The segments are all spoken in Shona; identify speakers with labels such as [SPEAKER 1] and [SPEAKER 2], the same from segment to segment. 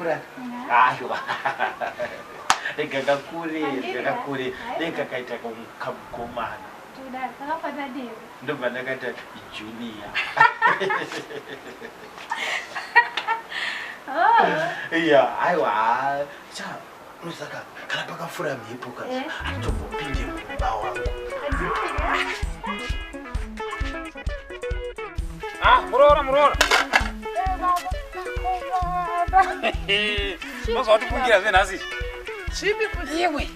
[SPEAKER 1] Kakura. Aiwa. Rega kakure, rega kakure. Rega kakaita kamukomana. Ndobva ndakaita junior. Iya, aiwa. Cha, unozaka kana pakafura mhepo ka. Atombopinde mumba wangu.
[SPEAKER 2] Ah, muroora, muroora. Mazvawatifungira zve nhasi.
[SPEAKER 3] Zvipi futi?
[SPEAKER 2] Iwe.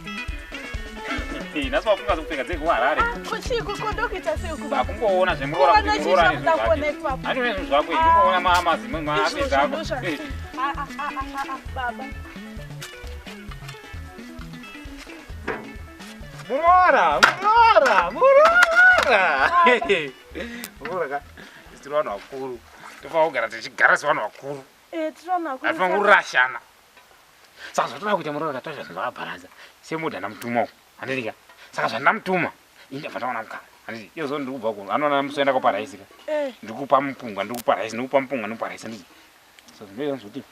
[SPEAKER 2] Nhasi wafunga zvekupfeka dzekuHarare.
[SPEAKER 3] Kuchiko kondokuita sei kuba?
[SPEAKER 2] Akungoona zvemuroora
[SPEAKER 3] Kuona
[SPEAKER 2] kuti muroora
[SPEAKER 3] chii
[SPEAKER 2] nezvinhu
[SPEAKER 3] chamuda kuona
[SPEAKER 2] zvake.
[SPEAKER 3] ipapo?
[SPEAKER 2] Handione zvinhu zvako izvi, kungoona mazimwe maafesi
[SPEAKER 3] Izvozvo
[SPEAKER 2] ako.
[SPEAKER 3] ndozva. Ah ah ah ah ah baba.
[SPEAKER 2] Muroora, muroora, muroora. Muroora ka. Isu tiri vanhu vakuru. Tofanira kugara tichigara sevanhu vakuru.
[SPEAKER 3] Eh tiri vanhu vakuru.
[SPEAKER 2] Hatifanira kurashana. Saka zvatoda kuita muroora ka toita zvinhu zvakabharanza. Semudha ndamutuma uko. Handiti ka. Saka zvandamutuma ini ndabva ndaona mukana. Handiti iyo zo ndiri kubva kuno. Anoona musoenda kopa raisi ka. Ndiri kupa mupunga, ndiri kupa raisi, ndiri kupa mupunga, ndiri kupa raisi. Handiti. So zvinoita zvekuti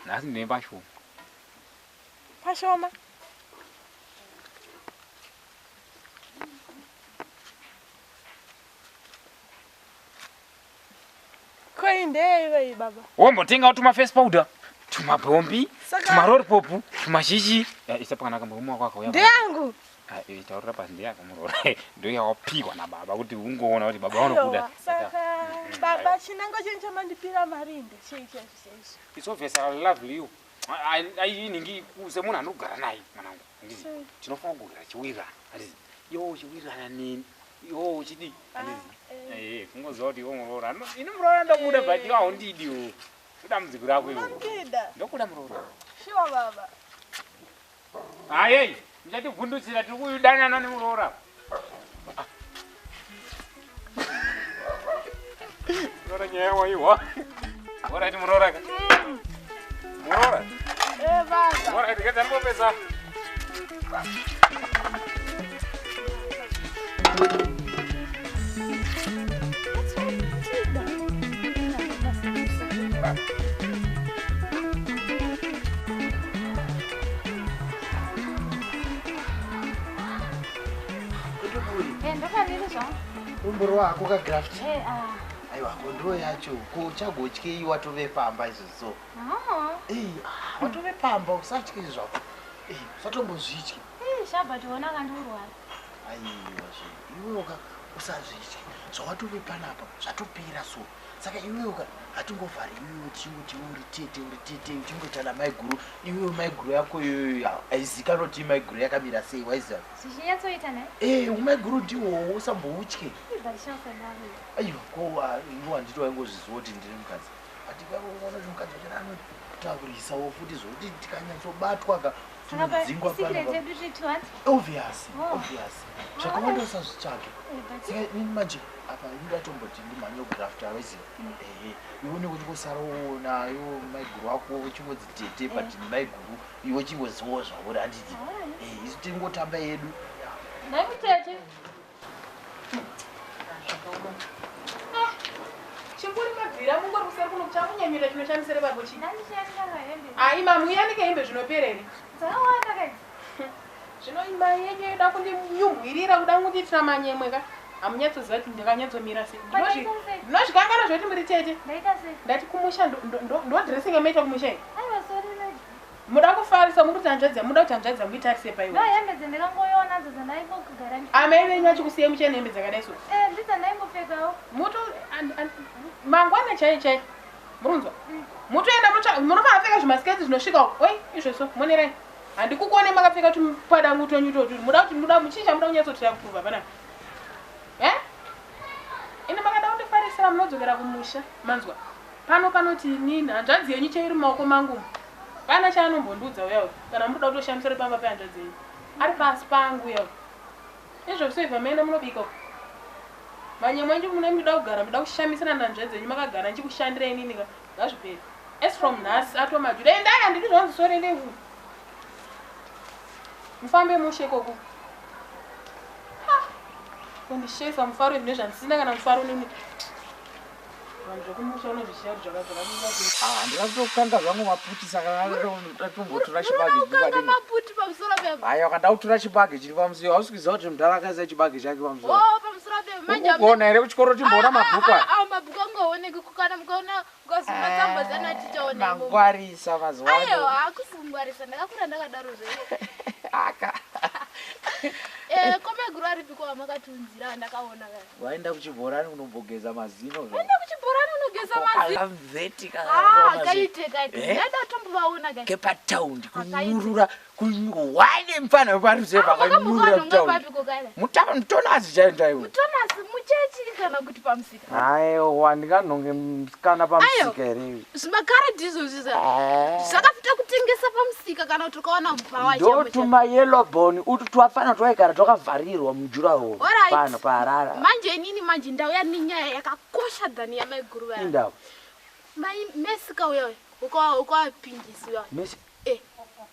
[SPEAKER 2] nhasi ndine pashoma.
[SPEAKER 3] Pashoma. Ko iyi ndeyeiva iyi baba?
[SPEAKER 2] Wombotengawo tuma face powder, tuma bombi,
[SPEAKER 3] Saka-
[SPEAKER 2] tuma lollipop, tuma chichi. Eh, isa pakanaka murume wako akauya.
[SPEAKER 3] Ndeyangu.
[SPEAKER 2] Ah, eh, taurira pasi ndeyako muroora. Ndoyawapihwa nababa kuti ungoona kuti baba vanokuda.
[SPEAKER 3] Aiwa, Saka baba chinangwa chenyu chamandipira mari iyi ndechei chaizvo chaizvo?
[SPEAKER 2] It's obvious I love you. Ainingi semunhu anogara naye mwanangu. Handiti tinofanira kugara chiwirirana. Handiti iwe uchiwirirana neni. Iwe uchidii? Handiti. Eh, kungoziva kuti iwe muroora. Ini muroora ndokuda but iwe haundidi iwe. Ndodambudziko rako iwe.
[SPEAKER 3] Unondida.
[SPEAKER 2] Ndokuda muroora.
[SPEAKER 3] Shuwa baba.
[SPEAKER 2] Ayei, muchativhundutsira tiri kudanana nemuroora. Muroora nyaya waiwa. Alright muroora ka. Muroora.
[SPEAKER 3] Eh baba.
[SPEAKER 2] Alright, geza ndipopesa.
[SPEAKER 4] Ndofaniri zvangu.
[SPEAKER 1] Umboro wako ka graft.
[SPEAKER 4] Eh, ah.
[SPEAKER 1] Aiwa, ko ndo yacho. Ko uchagotyei watove pamba izvozvo.
[SPEAKER 4] Ah.
[SPEAKER 1] Eh, ah, watove pamba usatye zvako. Eh, usatombozvitye.
[SPEAKER 4] Eh, shabha tiona kandiurwara.
[SPEAKER 1] Aiwa zve, iwewe ka usazvitye. Zvawatove panapa zvatopera so. Saka iwewe ka hatingovhari iwewe tichingoti iwe uri tete uri tete uchingoita namaiguru. Iwewe maiguru yako iyoyo haizikanwa kuti maiguru yakamira sei waiziva.
[SPEAKER 4] Zvichinyatsoita ne?
[SPEAKER 1] Eh, umaiguru ndiwowo usamboutye.
[SPEAKER 4] Ibva tichasadaro.
[SPEAKER 1] Aiwa, ko iwe handiti waingozviziva kuti ndiri mukadzi. Hatikaona kuti mukadzi wacho anotaurisawo futi zvokuti tikanyatsobatwa ka
[SPEAKER 4] Saka pa
[SPEAKER 1] tinodzingwa
[SPEAKER 4] secret
[SPEAKER 1] pano.
[SPEAKER 4] yedu tiri two hanti?
[SPEAKER 1] Obvious,
[SPEAKER 4] Oh.
[SPEAKER 1] obvious. Zvakawanda usazvitsvage.
[SPEAKER 4] Eh, but
[SPEAKER 1] Saka inini manje apa ini ndatomboti ndimhanye kugraft awaiziva. Ehe, iwe unenge uchingosara woona iwe maiguru wako uchingodzi tete but maiguru iwe chingozivawo zvauri handiti. Eh, isu tingotamba yedu.
[SPEAKER 4] Nhai mutete.
[SPEAKER 3] Chinguri mabvira mungori kuseri kuno chamunyanyira chinoshamisira babo chii?
[SPEAKER 4] Ndandichiyanika hembe.
[SPEAKER 3] Ai mamuyanike hembe zvinopera here?
[SPEAKER 4] Dzakawanda kaidzi.
[SPEAKER 3] Zvino imai yenyu yoda kundinyumwirira kuda kundiitira manyemwe ka. Hamunyatsoziva kuti ndakanyatsomira sei.
[SPEAKER 4] Kwakaita sei?
[SPEAKER 3] Ndinozvikanganwa zvekuti muri tete.
[SPEAKER 4] Ndaita sei?
[SPEAKER 3] Ndati kumusha ndo dressing yamaita kumusha iyi.
[SPEAKER 4] Aiwa sorry lady.
[SPEAKER 3] Muda kufarisa muri kuti hanzvadzi muda kuti hanzvadzi yangu itarise paiwe.
[SPEAKER 4] Ndo hembe dzandakangoiona dzo dzandaingogara ndi.
[SPEAKER 3] Amai venyu achikusiya muchena hembe dzakadai so.
[SPEAKER 4] Eh, ndidzandaingopfekawo.
[SPEAKER 3] Muto mangwana chai chai. Murunzwa. Mutoenda munotsva munofanira kupfeka zvimasiketi zvinosvika uko. Oi izvo so monerai. Handikukuone makapfeka tupadangu twenyu totu. Muda kuti muda muchinja muda kunyatsotira kuprova panapa. Eh? Ine makada kundifarisira munodzokera kumusha. Manzwa. Pano panoti inini hanzvadzi yenyu chairi mumaoko mangu. Pana chaanombondiudza uya uyu. Kana muri kuda kutoshamisira pamba pehanzvadzi yenyu. Ari pasi pangu uya uyu. Izvo zvisoibva maenda munobika uko. Manyemwe enyu mune muchida kugara muchida kushamisira nanzvadzi yenyu makagara ndichikushandira inini ka. Ngazvipere. As from nhasi atova majuda. Endai handidi zvanzi sorry endai ku. Mufambe mushe ikoko. Ha. Kundishaisa mufaro izvi nezvandisina kana mufaro nini. Vanhu zvekumusha unozvishiya kuti zvakazvakadii.
[SPEAKER 5] Ah, ndingatokanga zvangu maputi saka ndatombotora chibage chiri
[SPEAKER 4] Unokanga
[SPEAKER 5] padenga.
[SPEAKER 4] maputi pamusoro pepo.
[SPEAKER 5] Aiwa kada kutora chibage chiri pamusiwo hausi kuziva kuti mudhara akaisa chibage chake pamusiwo.
[SPEAKER 4] Oh, pamusoro pepo manje.
[SPEAKER 5] Ukugona here kuchikoro timboona mabhuku aya?
[SPEAKER 4] Ah, mabhuku angaoneki kana mukaona ukasoma tsamba dzana tichaona.
[SPEAKER 5] Mangwarisa mazuva ano.
[SPEAKER 4] Aiwa, hakusi kungwarisa ndakakura ndakadaro zve.
[SPEAKER 5] Aka.
[SPEAKER 4] Eh, komeguru aripiko wamakatunzira ndakaona kaya.
[SPEAKER 5] Waenda kuchibhorani kunombogeza mazino. zva.
[SPEAKER 4] Enda kuchibhorani unogeza mazino.
[SPEAKER 5] Kamveti
[SPEAKER 4] Ah, kaite kaite.
[SPEAKER 5] Eh?
[SPEAKER 4] Ndada tombovaona kai.
[SPEAKER 5] Kepataundi
[SPEAKER 4] Akaite.
[SPEAKER 5] kunyurura wane mfana weparuzevha akanyurura mutaundi.
[SPEAKER 4] Papiko kaya.
[SPEAKER 5] Mutonazi chaiyo chaiwo.
[SPEAKER 4] Mutonasi muchechi kana kuti pamusika.
[SPEAKER 5] Aiwa ndinganhonge musikana pamusika here.
[SPEAKER 4] Zvimakaradi izvozvi zva. Zvakafita kutengesa pamusika kana kuti ukaona mubhawa
[SPEAKER 5] Ndotuma yellow bone utu twafana twaigara twakavharirwa mujuraho
[SPEAKER 4] Alright.
[SPEAKER 5] pano paharara.
[SPEAKER 4] Manje inini manje ndauya nenyaya yakakosha than yamaiguru vaya.
[SPEAKER 5] Indava.
[SPEAKER 4] Mai Messi kauya uya. Ukawapindisi uya.
[SPEAKER 5] Messi.
[SPEAKER 4] Eh.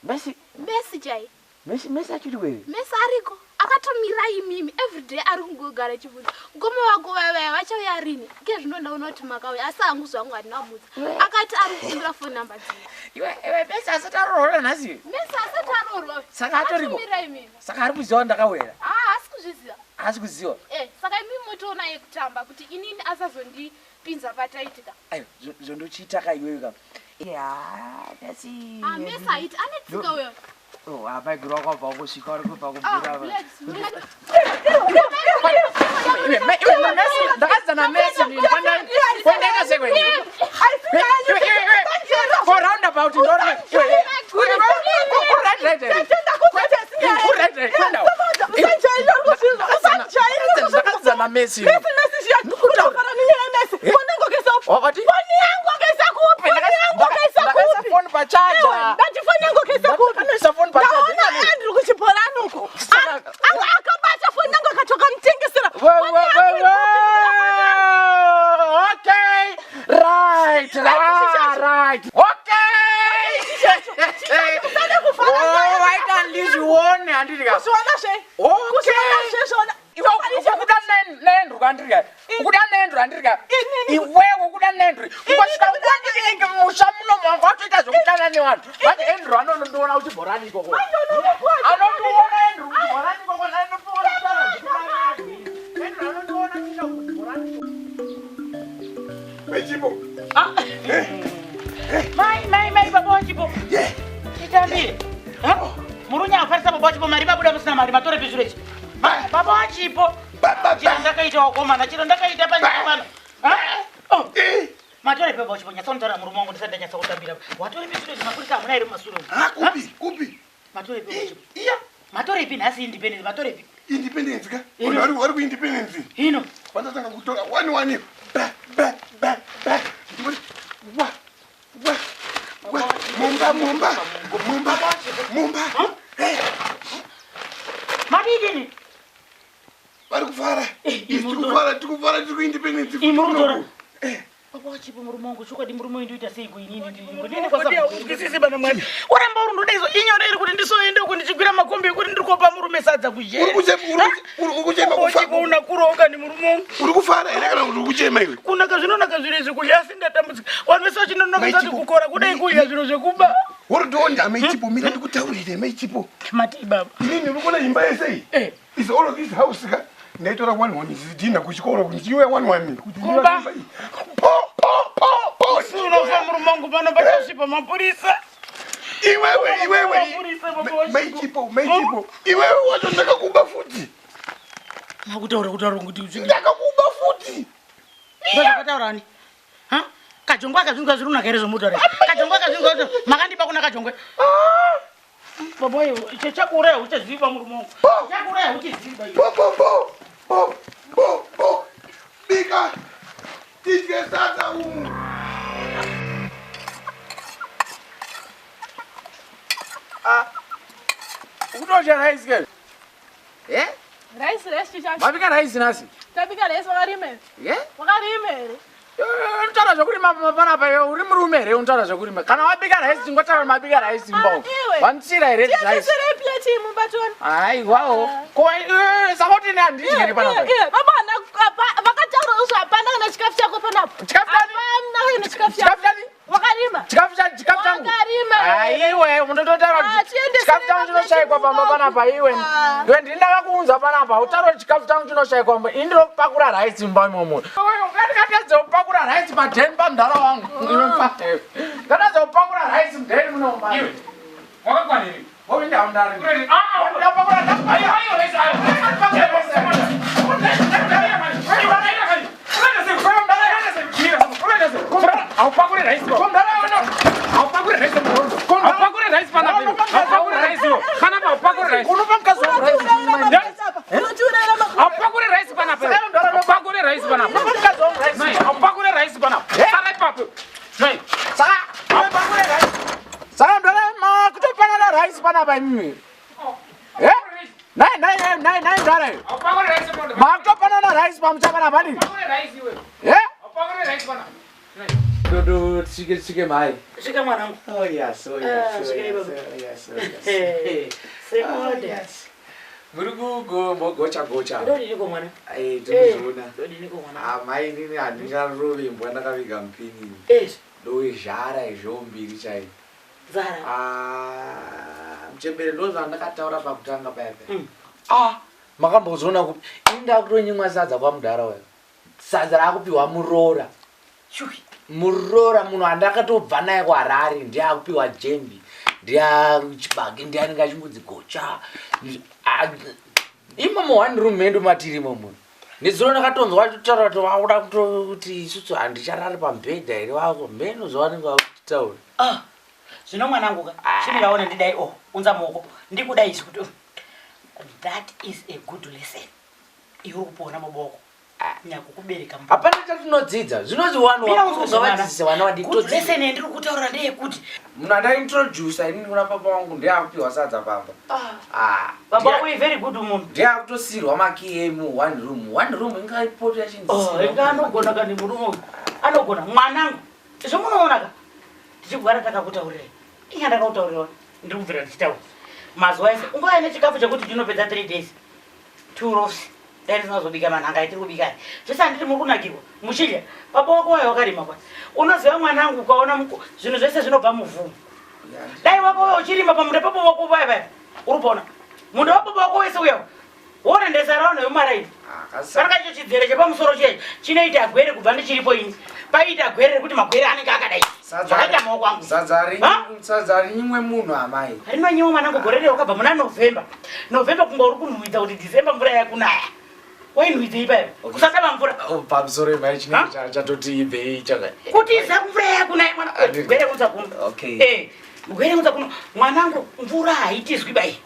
[SPEAKER 5] Messi.
[SPEAKER 4] Messi chai.
[SPEAKER 5] Messi Messi achiri kweri.
[SPEAKER 4] Messi ariko. Akatomira imimi everyday ari kungogara achibvunza. Mukoma wako vaya vaya vachauya rini? Ke zvino ndaona kuti makauya asi hangu zvangu handina kumudza. Akati ari kukumbira phone number dzenyu.
[SPEAKER 5] Iwe iwe Messi asati aroora nhasi.
[SPEAKER 4] Messi asati aroorwa.
[SPEAKER 5] Saka atoriko?
[SPEAKER 4] Akatomira imimi.
[SPEAKER 5] Saka ari kuziva kuti ndakawera.
[SPEAKER 4] Ah, haasi kuzviziva.
[SPEAKER 5] Haasi kuziva.
[SPEAKER 4] Eh, saka imimi motoona yekutamba kuti inini asazondipinza pataitika.
[SPEAKER 5] Aiwa zvondochiita ka iwewe ka. Ya, Messi.
[SPEAKER 4] Ah, Messi haiti ane tsika uyo.
[SPEAKER 5] Oh, amaiguru wako abva kungosvika uri kubva
[SPEAKER 4] Ah,
[SPEAKER 5] kumvura.
[SPEAKER 4] Black, Black.
[SPEAKER 5] Iwe iwe Messi ndakadzana Messi nini kwandaenda sekweni. Iwe iwe iwe. Ko roundabout ndona. Iwe iwe. Ku right right. Ku right right kwenda. Ndakadzana Messi. Wakati? Ndakaisa phone pachaja. Ndakaisa phone pachaja.
[SPEAKER 3] Ndaona Andrew kuchibhorani uko. Akabata foni yangu akatoka mutengesera.
[SPEAKER 5] We, we, we, we. Okay. Right, right, right. Okay. Oh, waita ndizvione handiti ka.
[SPEAKER 3] Kuzviona zve.
[SPEAKER 5] Okay.
[SPEAKER 3] Kuzviona zve zvona.
[SPEAKER 5] Iwe ukuda nendru kandiri ka. Ukuda nendru handiri ka. Iwewe ukuda nendru. Ukasvika nguva musha muno mangu watoita zvekudana nevanhu. Vati Andrew anonondiona kuchibhorani ikoko. Anondiona Andrew kuchibhorani ikoko. Anondiona kuchibhorani. Andrew anondiona kuchibhorani ikoko.
[SPEAKER 6] Mechipo.
[SPEAKER 7] Mai, mai, mai, baba wachipo. Titambire. Murunya afarisa baba wachipo, mari babuda musina mari, matore zviro izvi. Baba wachipo. Chiro ndakaita wakomana, chiro ndakaita panyika pano. Oh. Matore baba wachipo, nyatsonotaura murume wangu ndisati ndanyatsa kutambira. Watore zviro izvi, mapurisa hamuna here mumasure umu?
[SPEAKER 6] Ah, kupi, kupi.
[SPEAKER 7] Matore baba wachipo.
[SPEAKER 6] Iya.
[SPEAKER 7] Matorepi nhasi independence, matorepi.
[SPEAKER 6] Independence ka? Vanhu vari kuindependence.
[SPEAKER 7] Hino.
[SPEAKER 6] Vandatanga kutora one one. Ba ba ba ba. Ndikuti wa wa wa mumba mumba mumba mumba. Eh,
[SPEAKER 7] Madidini?
[SPEAKER 6] vari kufara. Tiri kufara, tiri kufara, tiri kuindependence.
[SPEAKER 7] Imi muri kutora. Baba wachipo murume wangu, chokwadi murume uyu ndoita sei kuinini ndingonene bana mwari. Uramba uri ndoda izo inyore iri kuti ndisoende uko ndichikwira makombi ekuti ndiri kopa murume sadza kujeri.
[SPEAKER 6] Uri kuchema, uri kuchema kufa.
[SPEAKER 7] Wachipo unakuroka ni murume wangu.
[SPEAKER 6] Uri kufara here kana kuti uri kuchema iwe?
[SPEAKER 7] Kunaka zvinonaka zviro izvi kudya asi ndatambudzika. Vanhu vese vachinonoka zati kukora kudai kudya zviro zvekuba.
[SPEAKER 6] Uri ndonda maichipo, mira ndikutaurire maichipo.
[SPEAKER 7] Mati baba.
[SPEAKER 6] Inini uri kuona imba yese iyi?
[SPEAKER 7] Eh.
[SPEAKER 6] Is all of this house ka? Ndaitora one one zidhina kuchikoro kuti ndichiuya one one. Kuti
[SPEAKER 7] Kuba.
[SPEAKER 6] ndivake imba iyi. Po po po po.
[SPEAKER 7] Unofa murume wangu pano pachasvipa mapurisa.
[SPEAKER 6] Iwewe iwewe.
[SPEAKER 7] Mapurisa, baba wachipo.
[SPEAKER 6] Maichipo maichipo. Iwewe wacho ndakakuba futi.
[SPEAKER 7] Makutaura kutaura kuti
[SPEAKER 6] Ndakakuba futi.
[SPEAKER 7] Ndozvakataura ani? Ha? Kajongwe akazvinzwa zviri kunaka here zvomutaura izvi? Kajongwe akazvinzwa kuti makandipa kuna Kajongwe. Baba iwe, chakuuraya uchaziva murume wangu. Chakuuraya uchiziva iwe.
[SPEAKER 6] Po po po po po po. Bika. Tidye sadza umu.
[SPEAKER 5] Ukutosha rice ke? Eh?
[SPEAKER 3] Rice rice chichacho.
[SPEAKER 5] Mabika rice nhasi?
[SPEAKER 3] Tabika rice wakarima here?
[SPEAKER 5] Eh?
[SPEAKER 3] Wakarima here?
[SPEAKER 5] Unotaura zvekurima panapa iwe uri murume here unotaura zvekurima? Kana wabika rice tingotaura mabika rice mumba umu.
[SPEAKER 3] Iwe.
[SPEAKER 5] Wanisira here rice?
[SPEAKER 3] Tiendesere plate iyi mumba tione.
[SPEAKER 5] Aiwawo. Ko saka kuti ini handidyi here panapa?
[SPEAKER 3] Iwe, baba vakataura Izvozvo hapana kana chikafu chako panapa.
[SPEAKER 5] Chikafu chani?
[SPEAKER 3] Hapana kana chikafu chako.
[SPEAKER 5] Chikafu chani?
[SPEAKER 3] Wakarima.
[SPEAKER 5] Chikafu chani? Chikafu changu.
[SPEAKER 3] Wakarima.
[SPEAKER 5] Aiwe, undototaura
[SPEAKER 3] Ah,
[SPEAKER 5] kuti
[SPEAKER 3] tiendesere
[SPEAKER 5] chikafu changu chinoshaikwa pamba panapa iwe.
[SPEAKER 3] Ah.
[SPEAKER 5] Iwe ndini ndakakuunza panapa. Utaura kuti chikafu changu chinoshaikwa mumba. Ini ndinopakura rice mumba imomo. Ungatikatadze kupakura rice padheni pamudhara wangu. Ngatadze kupakura rice mudheni muno mumba.
[SPEAKER 2] Iwe. Wakakwaniri.
[SPEAKER 5] Wopinda mudare.
[SPEAKER 2] Ureti. Ah,
[SPEAKER 5] Ndapakura
[SPEAKER 2] ayo, ayo, rice, ayo. Haupakure rice bro. Haupakure rice bro. Haupakure rice panapa iwe. Haupakure rice iwe. Panapa haupakure rice.
[SPEAKER 5] Unopa mukadzi wangu rice.
[SPEAKER 3] Unotiurayira makumbo.
[SPEAKER 2] Haupakure rice panapa iwe. Haupakure rice panapa.
[SPEAKER 5] Unopa mukadzi wangu rice.
[SPEAKER 2] Nai, haupakure rice panapa. Sara ipapo. Nai.
[SPEAKER 5] Saka unopakura rice. Saka ndora makutopanana rice panapa imimi. Eh? Nai nai nai nai nai ndara.
[SPEAKER 2] Haupakure rice panapa.
[SPEAKER 5] Makutopanana rice pamusha panapa ndi.
[SPEAKER 2] Haupakure rice iwe.
[SPEAKER 5] Eh?
[SPEAKER 2] Haupakure rice panapa.
[SPEAKER 5] Dodo tsike tsike mai.
[SPEAKER 7] Svika mwanangu.
[SPEAKER 5] Oh yes, oh
[SPEAKER 7] Ah,
[SPEAKER 5] yes, oh
[SPEAKER 7] svika
[SPEAKER 5] yes,
[SPEAKER 7] ibaba.
[SPEAKER 5] oh yes, oh yes.
[SPEAKER 7] Eh,
[SPEAKER 5] Oh
[SPEAKER 7] Seode.
[SPEAKER 5] yes. Muri kugombogocha gocha.
[SPEAKER 7] Ndodiniko mwana?
[SPEAKER 5] Eh, tinozviona.
[SPEAKER 7] Ndodiniko mwana?
[SPEAKER 5] Ah, mai nini handingarove imbwa ndakaviga mupinini.
[SPEAKER 7] Eh,
[SPEAKER 5] Ndoizhara izvo mbiri chaiyo.
[SPEAKER 7] zara.
[SPEAKER 5] Ah, muchembere ndozvandakataura pakutanga paya paya.
[SPEAKER 7] Mm.
[SPEAKER 5] Ah, makambozoona kupi? Ini ndakutonyimwa sadza kwamudhara uyo. Sadza rakupiwa muroora.
[SPEAKER 7] Shui.
[SPEAKER 5] Muroora munhu andakatobva naye kuHarare ndiye akupiwa jembi. Ndiye chibage ndiye anenge achingodzi gocha. Ah, Imomo one room medu matiri imomo. Nezuro ndakatonzwa vachitaura kuti vakuda kutoti isusu handicharari pamubhedha here vako mheno zvavanenge vakutaura.
[SPEAKER 7] Ah. Zvino mwanangu ka, chimiraona ndidai oh, unza muoko. Ndikudai izvi kuti oh. That is a good lesson. Iwe uri kupiwa namaboko. Nyakukubereka mumba.
[SPEAKER 5] Hapana chatinodzidza zvinonzi wanu
[SPEAKER 7] Mira unzwe mwana.
[SPEAKER 5] ungavadzidzise vana vadiki
[SPEAKER 7] Good
[SPEAKER 5] todzidza.
[SPEAKER 7] lesson yandiri kutaura ndeyekuti
[SPEAKER 5] Munhu andaintrodusa inini kuna papa wangu ndiye akupiwa sadza pamba. Ah,
[SPEAKER 7] baba
[SPEAKER 5] ndiye-
[SPEAKER 7] wako i very good munhu.
[SPEAKER 5] ndiye akutosiyirwa makiyi emu one room. One room ingaipoto
[SPEAKER 7] Oh, inga anogona kani murume uyu. Anogona mwanangu. Izvo munoona ka. Tichigwara takakutaurirai. Inga ndakakutaurira ndiri kubvira ndichitaura. Mazuva ese ungava nechikafu chekuti ndinopedza 3 days. 2 loaves. Dai ndisina manhanga atiri kubika aya. Zvese handiti muri kunakirwa. Muchidya. Baba wako wayo wakarima kwa. Unoziva mwanangu ukaona zvinhu zvese zvinobva muvhu. Dai wako wewe uchirima pamunda papo wako paya paya. Uri kuona. Munda wababa wako wese uya. Worendesa raona yomaraini. Saka icho chidzere chepamusoro chiya chinoita gwere kubva ndichiripo ini. Paita gwere rekuti magwere anenge akadai. Zvakaita maoko angu. Ha?
[SPEAKER 5] Sadza rinyimwe munhu amai.
[SPEAKER 7] Rinonyiwa mwanangu gore rero wakabva muna November. November kunga uri kunhuhwidza kuti December mvura yakunaya. Wainhuhwidza ipayo. Kusasaba mvura.
[SPEAKER 5] Oh, pamusoro imai chinenge chatoti ibvei chaka.
[SPEAKER 7] Kutiza mvura yakunaya mwana. Gwere unza kuno.
[SPEAKER 5] Okay.
[SPEAKER 7] Eh, gwere unza kuno. Mwanangu mvura haitizwi bai.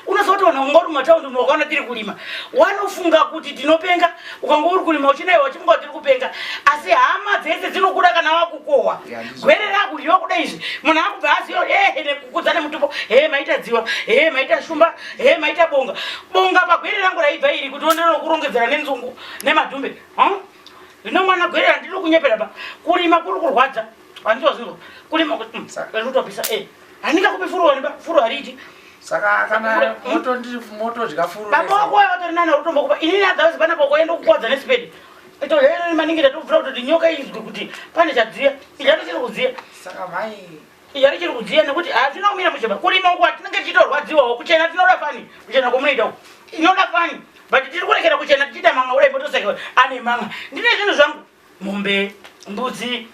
[SPEAKER 7] Unoziva kuti vanhu vanga uri mumataundi umo wakaona tiri kulima wanofunga kuti tinopenga ukanga uri kulima uchinaiwa uchifunga kuti tiri kupenga asi hama dzese dzinokuda kana wakukohwa
[SPEAKER 5] Yeah, ndizvo.
[SPEAKER 7] gwere rakudyiwa kuda izvi munhu akubva aziva ehe nekukudza nemutupo he maita dziwa he maita shumba he maita bonga bonga pagwere rangu raibva iri kuti ondinokurongedzera nenzungu nemadhumbe Huh? zvino mwana gwere randiri kunyepera ba kurima kuri kurwadza handizvazvinzwa kurima kutopisa e handingakupi furu wani ba furu hariiti
[SPEAKER 5] Saka kana motodya furu.
[SPEAKER 7] baba wako waiva vatori nani vari inini adzavasi panapa ukaenda kukuwadza nesipedi ito here maningi ndatobvira kutoti nyoka izwe kuti pane chadziya ichi hatichiri kudziya
[SPEAKER 5] Saka mai
[SPEAKER 7] ichi hatichiri kudziya nekuti hazvina kumira mucheba kurima uku hatinenge tichitorwadziwawo kuchena tinoda fani kuchena kwamunoita uku inoda fani but tiri kurekera kuchena tichiita manga kudai potoseka ane manga ndine zvinhu zvangu mombe mbudzi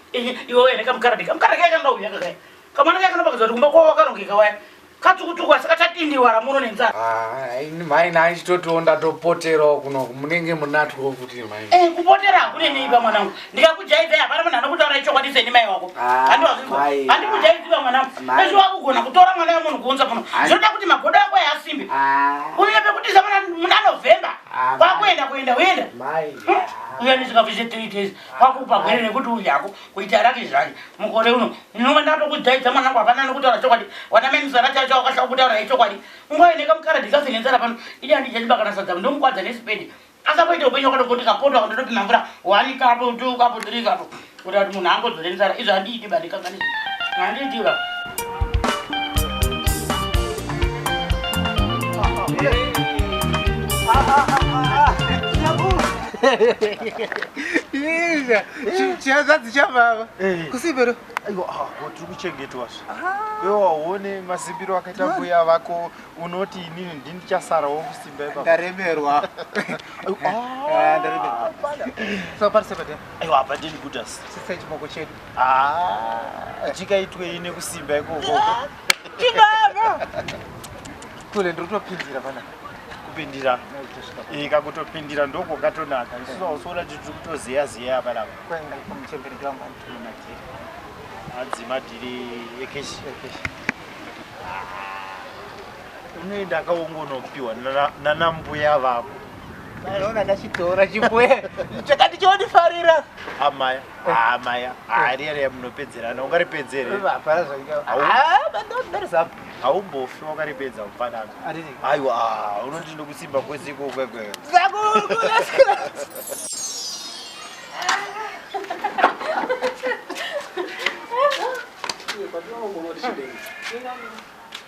[SPEAKER 7] iwe wene kamukaradhi kamukaradhi kaya kanoda kuyaka kaya kamwana kaya kanopakidza kuti kumba kwavo wakarongeka waya katsukutuku asi kachatindiwara muno nenzara
[SPEAKER 5] Ah, ini mai naichitotiwo ndatopoterawo kuno munenge munatwo kuti mai.
[SPEAKER 7] Eh, kupotera hakunenei pa mwanangu ndikakujaidzai hapana munhu anokutaura ichokwadi seni mai wako
[SPEAKER 5] Ah,
[SPEAKER 7] handiwazvinzwa
[SPEAKER 5] mai.
[SPEAKER 7] handikujaidziwa mwanangu
[SPEAKER 5] Mai.
[SPEAKER 7] ezvi wakugona kutora mwana wemunhu kuunza pano
[SPEAKER 5] Ai.
[SPEAKER 7] zvinoda kuti magodo ako asimbe
[SPEAKER 5] Ah,
[SPEAKER 7] unenge pekutiza muna novhemba
[SPEAKER 5] Ah, mai.
[SPEAKER 7] kwakuenda kuenda uenda
[SPEAKER 5] mai.
[SPEAKER 7] uya nechikafu che3 days kwakupa gwere nekuti udyako kuita raki zvake mukore uno inonga ndatokujaidza mwanangu hapana nokutaura chokwadi wanamenisara chacho wakasha kutaura ichokwadi ungaine kamukaradhi kafe nenzara pano idi handichachibakana sadza ndomukwadza nesipedi asapoita upenyu wakadongoti kapondwa kandotopima mvura one cup two cup three cup kuti ati munhu angodzore nzara izvo handiiti bandikanganisi handiiti ba
[SPEAKER 8] Izha, chihanzvadzi chababa. Kusibero.
[SPEAKER 1] Aiwa, ah, tiri kuchengetwa zve. Iwe waone masimbiro akaita mbuya vako unoti inini ndini ndichasarawo kusimba ipapo.
[SPEAKER 8] Ndaremerwa. Ah, ndaremerwa. Saka pari sepa dai.
[SPEAKER 1] Aiwa, apa ndini Gutas.
[SPEAKER 8] Sisai chimoko chedu.
[SPEAKER 1] Ah, chikaitwei nekusimba ikoko.
[SPEAKER 8] Chibaba. Kule ndiri kutopinzira pana.
[SPEAKER 1] Kupindira. Eh, kakutopindira ndoko katonaka. Isusu hausiona kuti tiri kutozeya zeya apa lapa.
[SPEAKER 8] Kwenda kumuchembere wangu anditori madhiri.
[SPEAKER 1] Hanzi madhiri ekeshi. Unoenda akaongonopiwa nanambuya vako.
[SPEAKER 8] Unoona ndachitora chimbuya. Chakati chondifarira.
[SPEAKER 1] Amaya, amaya, ariya riya munopedzerana, ungaripedzere.
[SPEAKER 8] Hapana zvainga. Ah, bandorizapo.
[SPEAKER 1] Haumbofi wakaripedza mufanana.
[SPEAKER 8] Handiti.
[SPEAKER 1] Aiwa, ah, unoti ndokusimba kwese ikoko kwekwe.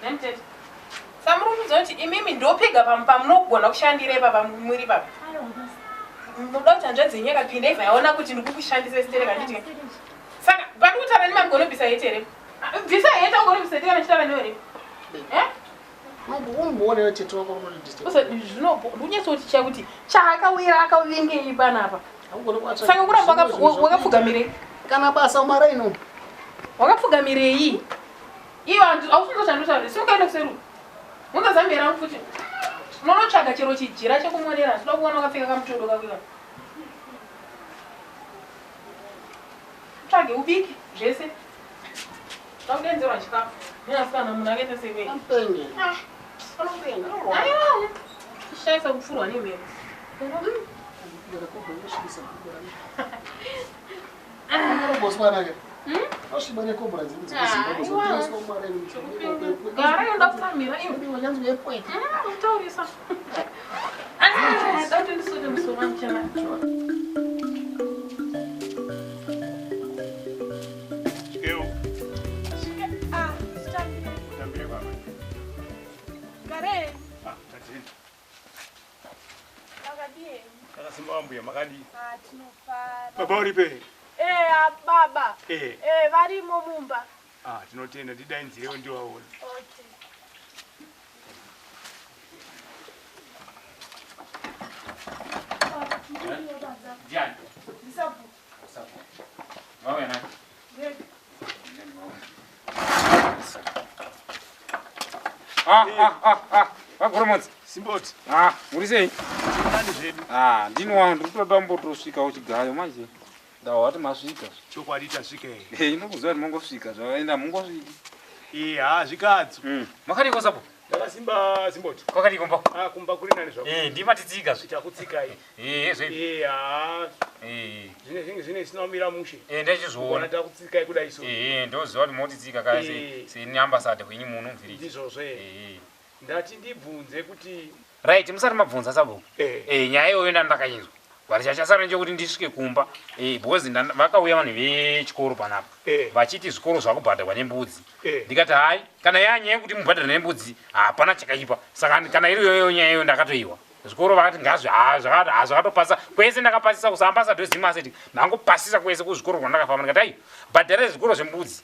[SPEAKER 3] Nemutete. Samuri kuudza kuti imimi ndopega pamunogona kushandira ipapa muri ipapa. Munoda kuti hanzvadzi yenyu yakapinda ibva yaona kuti ndiri kukushandisa sitereka handiti. Saka pandiri kutaura nemi magonobvisa heti here? Bvisa heti agonobvisa heti kana ndichitaura newe here? Eh?
[SPEAKER 9] Umboona tete wako unondidisturb.
[SPEAKER 3] Usa zvinopo ndikunyatso kuti chakuti chaakawira akavingei panapa. Saka kuramba wakapfugamirei?
[SPEAKER 9] Kana basa umaraini umu.
[SPEAKER 3] Wakapfugamirei? Iwe haufungi zvandinotaura. Simuka ende kuseru. Unza zambia rangu futi. Unonotsvaga chero chijira chekumonera. Ndinoda kuona wakapfeka kamutodo kako ikako. Tsvage ubike zvese. Ndakudenzerwa chikafu. Neasikana munhu akaita sewe.
[SPEAKER 9] Anopenge. Anopenge.
[SPEAKER 3] Aiwa. Shaisa kupfurwa nemhepo.
[SPEAKER 9] Botswana ke. Oshiba nekobra dzedu dzekuZimbabwe dzotengeswa kumaraini.
[SPEAKER 3] Gara inoda kutsamhira iwe.
[SPEAKER 9] Wanyanzwa yepwete.
[SPEAKER 3] Utaurisa. Ah, dai ndisote musoro wangu chana.
[SPEAKER 6] Chikeu.
[SPEAKER 3] Ah, chitambire.
[SPEAKER 6] Tambire baba.
[SPEAKER 3] Gare.
[SPEAKER 6] Ah, tatenda.
[SPEAKER 10] Makadii?
[SPEAKER 6] Takasimba wambuya makadii?
[SPEAKER 10] Ah, tinofara.
[SPEAKER 6] Baba uripe?
[SPEAKER 10] Eh, ah, baba.
[SPEAKER 6] Eh.
[SPEAKER 10] Eh, varimo mumba.
[SPEAKER 6] Ah, tinotenda ndidainzirewo ndiwaona.
[SPEAKER 10] Okay.
[SPEAKER 2] Ndiani?
[SPEAKER 10] Ndisabu.
[SPEAKER 2] Vauya nani?
[SPEAKER 10] Ndege.
[SPEAKER 2] Ah, ah, ah, ah. Vagoromodzi.
[SPEAKER 6] Simboti.
[SPEAKER 2] Ah, muri sei?
[SPEAKER 6] Nani zvedu?
[SPEAKER 2] Ah, ndini wangu ndiri kutoda mbotosvikawo chigayo manje. Ndawa wati masvika.
[SPEAKER 6] Chokwadi tasvika here.
[SPEAKER 2] Eh, inokuziva kuti mongosvika zvavaenda mungosviki.
[SPEAKER 6] Eh, ha zvikadzo.
[SPEAKER 2] Makadiko sapo?
[SPEAKER 6] Ndakasimba Simboti.
[SPEAKER 2] Kwakadiko mba?
[SPEAKER 6] Ah, kumba kuri nani zvako?
[SPEAKER 2] Eh, ndimatitsika zve.
[SPEAKER 6] Takutsikai.
[SPEAKER 2] Eh, zve.
[SPEAKER 6] Eh, ha.
[SPEAKER 2] Eh.
[SPEAKER 6] Zvine zvinge zvine zvisina kumira mushe.
[SPEAKER 2] Eh, ndachizviona.
[SPEAKER 6] Kuona takutsikai kudai so.
[SPEAKER 2] Eh, ndoziva kuti motitsika kaya se
[SPEAKER 6] Eh.
[SPEAKER 2] se ambassador kwenyu muno muvillage.
[SPEAKER 6] Ndizvozvo eh.
[SPEAKER 2] Eh.
[SPEAKER 6] Ndati ndibvunze kuti
[SPEAKER 2] Right, musati mabvunza sabhuku.
[SPEAKER 6] Eh.
[SPEAKER 2] Eh, nyaya iyoyo ndandakainzwa. But chachasara ndechekuti ndisvike kumba. Eh, because vakauya vanhu vechikoro panapa.
[SPEAKER 6] Eh.
[SPEAKER 2] Vachiti zvikoro zvakubhadharwa nembudzi.
[SPEAKER 6] Eh.
[SPEAKER 2] Ndikati hai, kana yanyaya yekuti mubhadhara nembudzi, hapana chakaipa. Saka kana iri iyoyo nyaya iyoyo ndakatoiwa. Zvikoro vakati ngazvi ha zvakati ha zvakatopasa. Kwese ndakapasisa kusaambassador weZimasset. Ndangopasisa kwese kuzvikoro kwandakafamba ndikati hai, bhadharai zvikoro zvembudzi.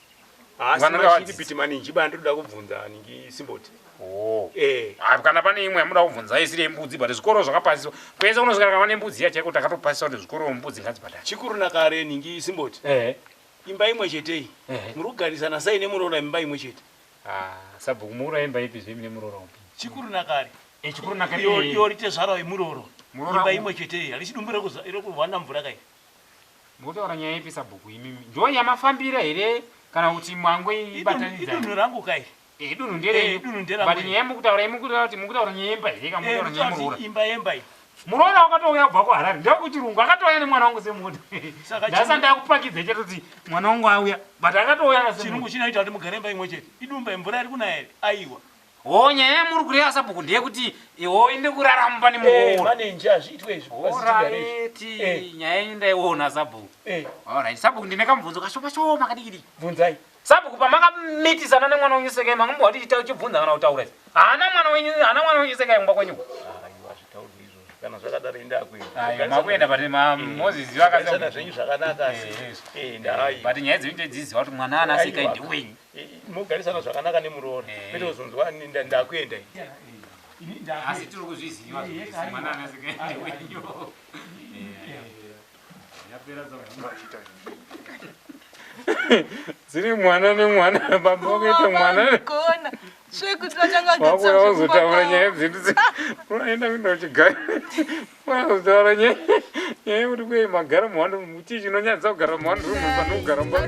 [SPEAKER 6] Asi
[SPEAKER 2] Vana
[SPEAKER 6] mashiripiti maninji bandoda kubvunza ningi Simboti.
[SPEAKER 2] Oh.
[SPEAKER 6] Eh.
[SPEAKER 2] Ah, kana pane imwe yamuda kubvunza isiri yembudzi but zvikoro zvakapasiswa kwese kunosvika kava nembudzi iya chaiko takatopasisa kuti zvikoro mbudzi ngadzibhadhare.
[SPEAKER 6] Chikuru nakare ningi Simboti.
[SPEAKER 2] Eh.
[SPEAKER 6] Imba imwe chete iyi.
[SPEAKER 2] Eh.
[SPEAKER 6] Muri kugarisana sei nemuroora imba imwe chete?
[SPEAKER 2] Ah, sabhuku muroora imba ipi zve mine muroora upi?
[SPEAKER 6] Chikuru nakare.
[SPEAKER 2] Eh, chikuru nakare.
[SPEAKER 6] Iyo iyo rite zvaro yemurooro.
[SPEAKER 2] Muroora
[SPEAKER 6] Imba
[SPEAKER 2] u-
[SPEAKER 6] imwe chete iyi. Harisi dumbu rekuhwanda mvura kai.
[SPEAKER 2] Mukutaura nyaya ipi sabhuku imimi? Ndo yamafambira here kana kuti mangwe ibatanidza?
[SPEAKER 6] Idunhu rangu kai.
[SPEAKER 2] Eh, dunhu nderenyu.
[SPEAKER 6] Eh, dunhu nderangu.
[SPEAKER 2] But nyaya mukutaura mukutaura kuti mukutaura nyaya yemba here kana
[SPEAKER 6] Eh,
[SPEAKER 2] mukutaura nyaya yemuroora?
[SPEAKER 6] imba yemba iyi.
[SPEAKER 2] Muroora wakatouya kubva kuHarare ndekuchirungu akatouya nemwana wangu semuti.
[SPEAKER 6] Saka
[SPEAKER 2] Ndasa
[SPEAKER 6] chirungu-
[SPEAKER 2] ndakupakidza chatoti mwana wangu auya but akatouya
[SPEAKER 6] Chirungu
[SPEAKER 2] semuti.
[SPEAKER 6] chinoita kuti mugare imba imwe chete. Idumba imvura iri kunaya here? Aiwa.
[SPEAKER 2] Ho nyaya yamuri kureva sabhuku ndeyekuti iwo inde kuraramba
[SPEAKER 6] Eh,
[SPEAKER 2] nemuroora.
[SPEAKER 6] manenji hazviitwe izvi. Pasichigare izvi.
[SPEAKER 2] Alright, nyaya yenyu ndaiona sabhuku.
[SPEAKER 6] Eh.
[SPEAKER 2] Alright, sabhuku ndine kamubvunzo kashoma shoma kadiki.
[SPEAKER 6] Bvunzai.
[SPEAKER 2] Sabhuku pamakamitisana nemwana wenyu Sekai mangambowa tichibvunza kana kutaura izvi. Haana mwana wenyu, haana mwana wenyu Sekai kumba kwenyu.
[SPEAKER 6] Aiwa zvitaurwa izvozvo.
[SPEAKER 11] Kana zvakadaro indakuenda.
[SPEAKER 2] Aiwa, makuenda but Moses
[SPEAKER 11] vakasana zvenyu zvakanaka asi. Eh, ndai.
[SPEAKER 2] But nyaya dzenyu ndedziziva kuti mwana ana asika ndiwenyu.
[SPEAKER 11] Mogarisana zvakanaka nemuroora. Kwete kuzonzwa ndakuenda.
[SPEAKER 2] Asi tiri kuzviziva kuti mwana ana asika ndiwenyu. Dziri mwana nemwana baba wakaita mwana
[SPEAKER 10] Gona. Zvekuti vatanga
[SPEAKER 2] wakuya wazotaura nyaya dzedu unoenda kuenda uchigara wazotaura nyaya nyaya yekuti kuye magara muhando chii chinonyadza kugara muhando rumu pane kugara mumba.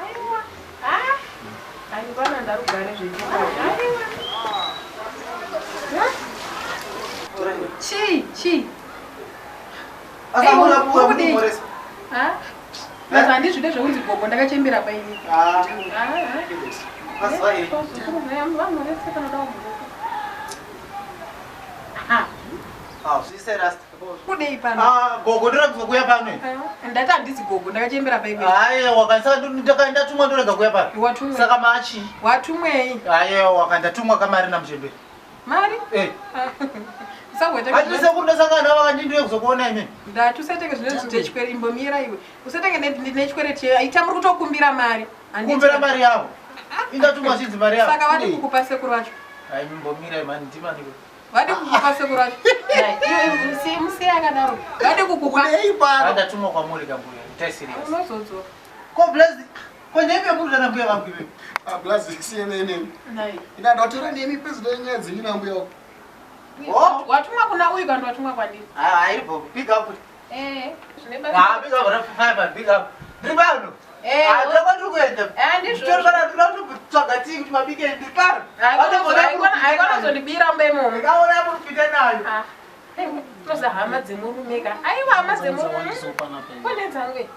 [SPEAKER 3] Aiwa. Ah. Aiwa ndarugare zvechokwadi. Aiwa. Chii, chii. Ha? Basi handizvide zvekunzi gogo ndakachembera paini. Ah. Vamhorese kana uda kumhoresa. Ha. Kudei pano?
[SPEAKER 8] Ah, gogo ndorega kuuya pano.
[SPEAKER 3] Ndati handisi gogo ndakachembera paini.
[SPEAKER 8] Aiwa kanisa ndatumwa ndorega kuuya pano.
[SPEAKER 3] Watumwei?
[SPEAKER 8] Saka machi.
[SPEAKER 3] Watumwei?
[SPEAKER 8] Aiwa kandatumwa kamari namuchembere.
[SPEAKER 3] Mari?
[SPEAKER 8] Eh.
[SPEAKER 3] Usangwete.
[SPEAKER 8] Handisi sekuru ndasangana navo vakandindiwe kuzokuona imi.
[SPEAKER 3] Ndati usatenge zvine zvitechkwere imbomira iwe. Usatenge nechikwereti aita muri kutokumbira mari. Handiti-
[SPEAKER 8] Kumbira mari yavo. Indatumwa zvinzi mari yavo.
[SPEAKER 3] Saka vadi kukupa sekuru vacho.
[SPEAKER 8] Ai mbomira mani ndimani.
[SPEAKER 3] Vadi kukupa sekuru vacho. Iwe musiye akadaro. Vadi kukupa.
[SPEAKER 8] Ndatumwa kwamuri kambuya. Itai serious.
[SPEAKER 3] Unozodzoka.
[SPEAKER 8] Ko bless. Ko ndeipi yamuri mbuya vangu iwe?
[SPEAKER 9] Ah, bless siyana nemi.
[SPEAKER 3] Nai.
[SPEAKER 9] Ina ndatora nemi president nyaya dzenyu nambuya wako.
[SPEAKER 3] Watumwa kuna uyu kana watumwa kwandiri?
[SPEAKER 8] Ah, airipo. Pick up.
[SPEAKER 3] Eh, zvine
[SPEAKER 8] Ah, big up, rafa big up. Ndiri pano.
[SPEAKER 3] Eh,
[SPEAKER 8] Ah, ndiri kwandiri kuenda.
[SPEAKER 3] Eh, ndizvo.
[SPEAKER 8] Ndiri pano, ndiri kutsvaga tii kuti mabike ndiri pano.
[SPEAKER 3] Aikona kuzondibira mumba imomo.
[SPEAKER 8] Ndikaona muri kupinda nayo.
[SPEAKER 3] Toza hama dzemurume ka. Aiwa hama dzemurume. Kune dzangu.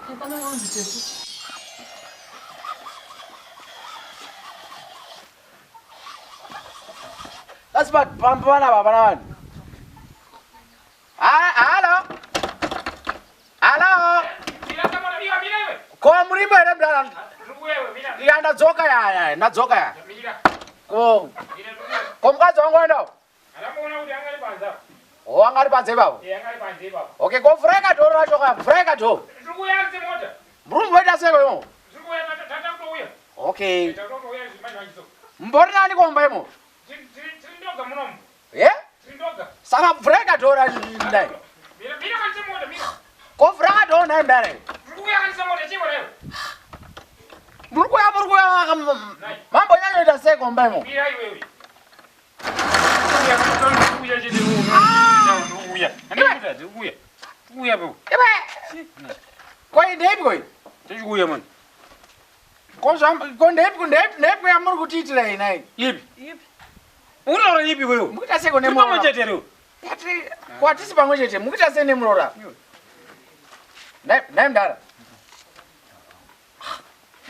[SPEAKER 5] Asi pamba panapa hapana vanhu. Halo. Halo. Ko murimo here mdara? Ya ndadzoka ya ya ndadzoka ya. Ko. Ko mukadzi wangu waenda? Oh anga ari panze ipapo. Okay, ko vhurai kadhoo racho ka, vhurai kadhoo. Murume waita sei imo? Okay. Mbori nani komba imo? Ye? Saka vhurai kadhoo racho ndai. Ko vhurai kadhoo nhai mdara. Muri kuuya muri kuuya mambonyanyoita sei komba imo? Iwe. Ko ndeipi koi?
[SPEAKER 2] Tichikuuya mani.
[SPEAKER 5] Ko zvam ko ndeipi ndeipi ndeipi yamuri kutiitira iyi nhai?
[SPEAKER 2] Ipi? Unotaura ipi wewe?
[SPEAKER 5] Mukuita sei kune muroora?
[SPEAKER 2] Tiri pamwe chete here?
[SPEAKER 5] Patri, ko hatisi pamwe chete, mukuita sei nemuroora? Nhai nhai mdara.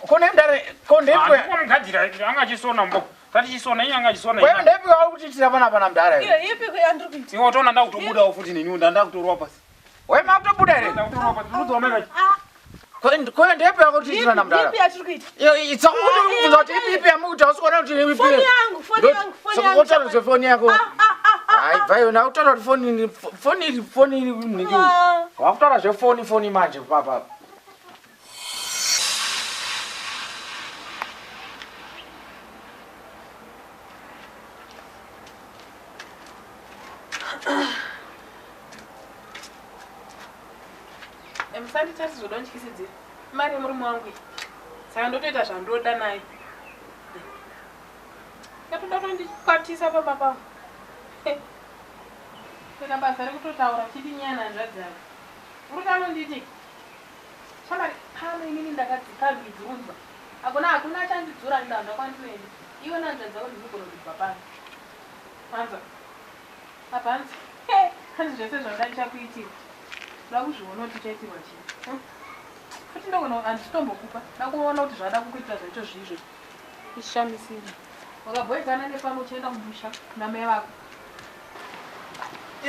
[SPEAKER 5] Ko nhai mdara, ko ndeipi
[SPEAKER 2] Handikuwa mugadzira anga achisona mbo. Tati chisona iye anga achisona.
[SPEAKER 5] Wewe ndeipi wauri kutiitira panapa namdara iwe?
[SPEAKER 10] Iyo ipi yandiri kuita?
[SPEAKER 2] Iwe watoona ndakutobudawo futi neni ndakutorwa pasi.
[SPEAKER 5] Wewe makutobuda here?
[SPEAKER 2] Ndakutorwa pasi. Murudzi wamai vacho.
[SPEAKER 5] Ko ndeipi yakutiitira namdara?
[SPEAKER 10] Ipi yatiri kuita?
[SPEAKER 5] Iyo itsakuti kuti ipi ipi yamukuita usikuona kuti ipi.
[SPEAKER 10] Foni yangu, foni yangu, foni yangu.
[SPEAKER 5] Saka zvefoni yako. Hayi bva iwe ndakutaura kuti foni foni iri foni iri munhingi.
[SPEAKER 10] Ah.
[SPEAKER 5] Wakutaura zvefoni foni manje papa.
[SPEAKER 3] Musanditati zvodontyisidzira. Mari yemurume wangu iyi. Saka ndotoita zvandoda naye. Ndatoda kutondikwatisa pamba pangu. Kuita basa rekutotaura chiti nyaya nanzvadzi yako. Uri kanonditi. Shamwari pano inini ndakadzika ndidzunzwa. Hakuna hakuna achandidzura ndanda kwandinoenda. Iwe nanzvadzi yako ndinogona kubva pano. Anza. Apa hanzi. Hanzi zvese zvanga ndichakuitira. Ndoda kuzviona kuti uchaitirwa chii. Futi ndogona handichitombokupa. Ndakuona kuti zvada kukuitira zvacho zvizvo. Ishamisiri. Wakabhoikana nepano uchienda kumusha namai vako.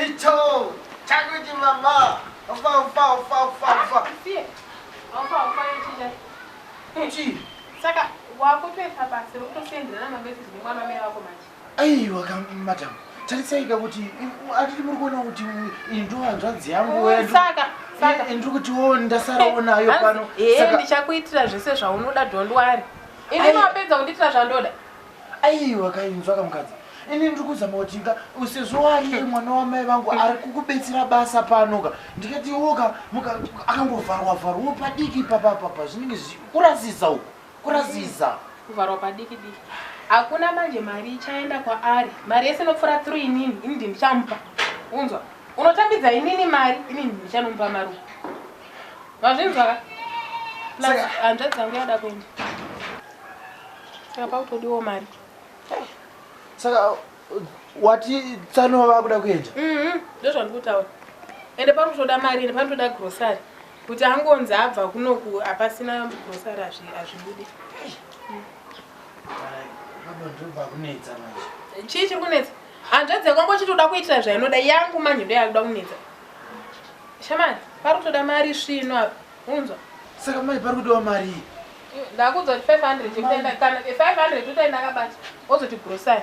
[SPEAKER 6] Icho chakuti mama. Ufa ufa ufa ufa ufa.
[SPEAKER 3] Siye. Aufa aufa yechicha.
[SPEAKER 1] Chii?
[SPEAKER 3] Saka wakutoita basa rekutosenderana mameseji nemwana wamai vako manje.
[SPEAKER 1] Aiwa ka madam, tarisaika kuti atiti muri kuona kuti iyi ndo hanzvadzi yangu.
[SPEAKER 3] Saka saka
[SPEAKER 1] ndiri kutiwo ndasarawo nayo pano.
[SPEAKER 3] Ee, ndichakuitira zvese zvaunoda, don't worry. Ini mapedza kundiitira zvandoda.
[SPEAKER 1] Aiwa kainzwa kamukadzi, ini ndiri kuzama kuti ka sezvo wariye mwana wamai vangu ari kukubetsera basa pano ka, ndikati iwoka akangovharwa vharwawo padiki papapapa zvinenge kurasisa uku, kurasisa.
[SPEAKER 3] Kuvharwa padiki diki hakuna. Manje mari ichaenda kwaari, mari yese inopfuura through inini. Ini ndi ndichamupa, unzwa? Unotambidza inini mari, inini ndichanomupa mari uku, mazvinzwa ka? Plus hanzvadzi yangu yada kuenda, saka pakutodiwo mari.
[SPEAKER 1] Saka wati tsano vakuda kuenda?
[SPEAKER 3] Ndozvandikutaura, ende pari kutoda mari, ende panotoda grocery kuti angonzi abva kunoku hapasina grocery, hazvibudi.
[SPEAKER 1] Baba, ndobva kunetsa manje.
[SPEAKER 3] Chii chiri kunetsa? Hanzvadzi yako angochitoda kuitira zvainoda, yangu manje ndo yakuda kunetsa. Shamani, pari kutoda mari svino apa, unzwa?
[SPEAKER 1] Saka mai, pari kudiwa mari?
[SPEAKER 3] Ndakudza kuti 500 yekutaenda, kana 500 totaenda akabata, ozoti grocery.